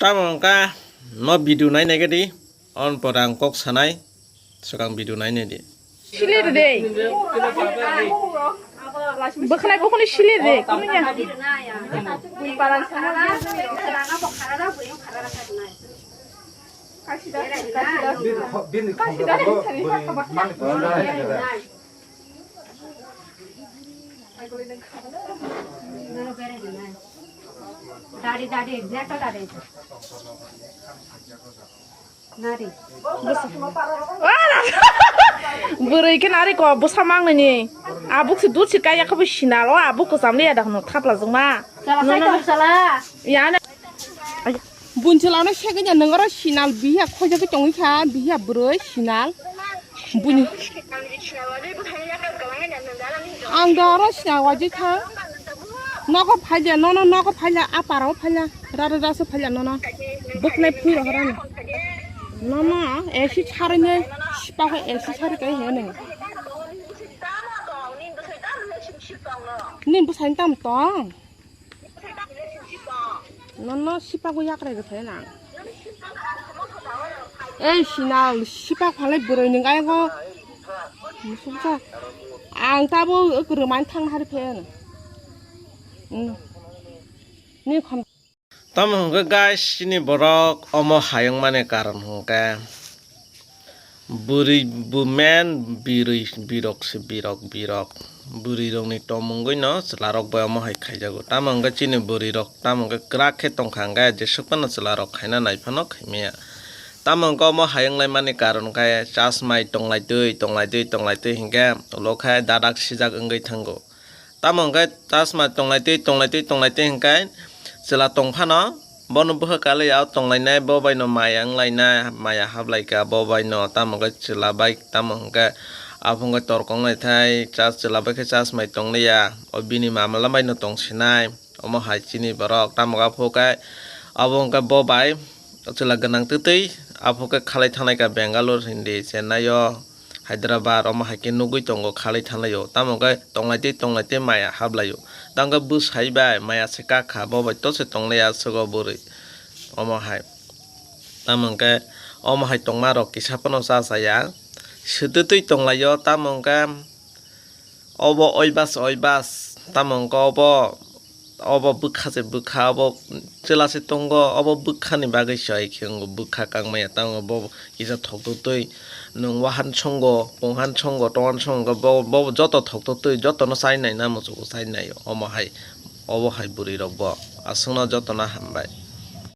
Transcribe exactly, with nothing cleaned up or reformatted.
Tamo wngkha no video nai nai di, on pore ang kok sanai, swkang video nai nai di. Sile de. Bwkhanai bukhuni sile de. Kunuya. Dari, dari, exact dari. Nari. Bwrwi khe nari ko bwsa mangnani. Abuk se dut se kaya khe bo sinal o abuk kwcham le ya da hwno thapla jwng ma. Chala, chala. Ya na. Bunchwlano segwi ya nwng oro sinal biya khoijakgwi tongwi kha biya bwrwi sinal. Buni. Ang da oro sinal wajwi kha. Nogo phaile nono nogo phaile a parao phaile rada daso phaile nono. Buknai phui rohorani. Nono esi charinai sipako esi chari kai hene. Ni bwsai tam tong. Nono sipago yakrai rwthai nang. Ei sinal sipak phalai bwrwi nwng ayego. Musuksa. Ang tabo kwrwmani thang hari phen. Ni kham. Tamo hwnkhe guys, chini borok omo hayung mani karon hwnkhe. Bwrwi bo men birwi birok se birok birok. Bwrwi rokni tomungwi no chwla rok bai omo hai khaijago. Tamo hwnkhe chini bwrwi rok tamo hwnkhe kwrak khe tongkha hwnkhe jeswk phano chwla rok khaina nai phano khaimaya. Tamo hwnkhe omo hai wnglaimani karon khe chasmai tonglaitwi tonglaitwi tonglaitwi hinkhe ulo khe dadak sijak wngwi thango. Tamo hwnkhe chasma tonglaitwi tonglaitwi tonglaitwi hwnkhe chwla tongphano bono bwkha kaliya o tonglainai bo baino maya wnglainai maya haplaikha bo baino tamo hwnkhe chwla bai tamo hwnkhe aphuru hwnkhe torkong naithai chwla bai khe chasmai tongliya o bini mama lamai no tongsinai omo hai chini borok tamo hwnkhe aphuru khe abo hwnkhe bo bai chwla gwnang twtwi aphuru khe khalai thanglaikha Bangalore hindi Chennai o. Hyderabad omo hai khe nugwi tongo khalai thanglaio tamo hwnkhe tonglaitwi tonglaitwi maya haplaio tamo hwnkhe bwsai bai maya se kakha bo bai tose tonglai aswk o bwrwi omo hai tamo hwnkhe omo hai tongma rok kisa phano cha chaya swtwtwi tonglaio tamo hwnkhe obo oibas oibas tamo hwnkhe obo. Obo bwkha se bwkha obo chwla se tongo obo bwkha ni bagwi se hai khe wngo bwkha kangmaya tamo bo kisa thok twi nwng wahan songo punghan songo tongan songo bo bo joto thok twi joto no chai nai na muchungo chai nai omo hai obo hai bwrwi rok bo aswk no joto no hambai.